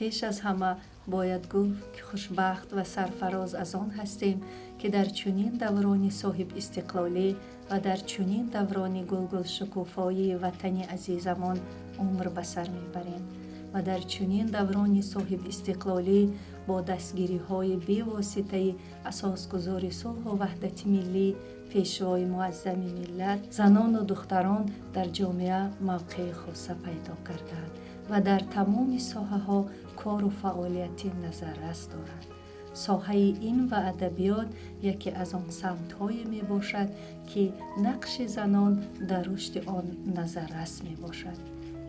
Пеш аз ҳама бояд гуфт, ки хушбахт ва сарфароз аз он ҳастем, ки дар чунин даврони соҳибистиқлолӣ ва дар чунин даврони гулгулшукуфоии ватани азизамон умр ба сар мебарем ва дар чунин даврони соҳибистиқлолӣ бо дастгириҳои бевоситаи Асосгузори сулҳу ваҳдати миллӣ, Пешвои муаззами миллат, занону духтарон дар ҷомеа мавқеи хоса пайдо кардаанд ва дар тамоми соҳаҳо кору фаъолияти назаррас доранд. Соҳаи илм ва адабиёт яке аз он самтҳое мебошад, ки нақши занон дар рушди он назаррас мебошад.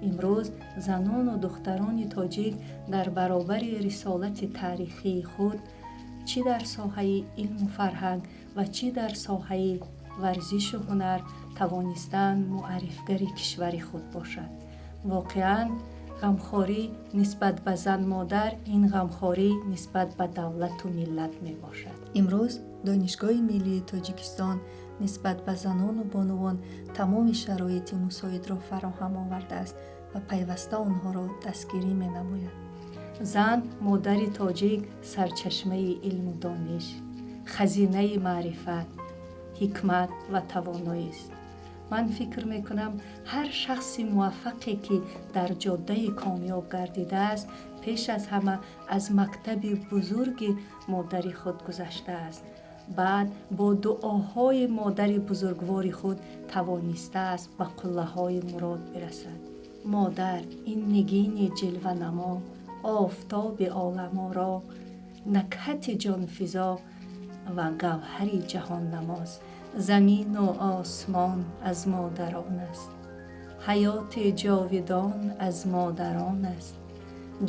Имрӯз занону духтарони тоҷик дар баробари рисолати таърихии худ, чӣ дар соҳаи илму фарҳанг ва чӣ дар соҳаи варзишу ҳунар, тавонистаанд муаррифгари кишвари худ бошад. Воқеан, ғамхорӣ нисбат ба зан-модар ин ғамхорӣ нисбат ба давлату миллат мебошад. Имрӯз Донишгоҳи миллии Тоҷикистон нисбат ба занону бонувон тамоми шароити мусоидро фароҳам овардааст ва пайваста онҳоро дастгирӣ менамояд. Зан, модари тоҷик сарчашмаи илму дониш, хазинаи маърифат, ҳикмат ва тавоноист. Ман фикр мекунам, ҳар шахси муваффақе, ки дар ҷоддаи комёб гардидааст, пеш аз ҳама аз мактаби бузурги модари худ гузаштааст, баъд бо дуоҳои модари бузургвори худ тавонистааст ба қуллаҳои мурод бирасад. Модар ин нигини ҷилванамо, офтоби оламоро, накҳати ҷонфизо ва гавҳари ҷаҳоннамост. Замину осмон аз модарон аст, ҳаёти ҷовидон аз модарон аст.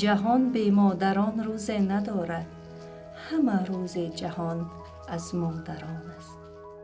Ҷаҳон бемодарон рӯзе надорад, ҳама рӯзи ҷаҳон аз модарон аст.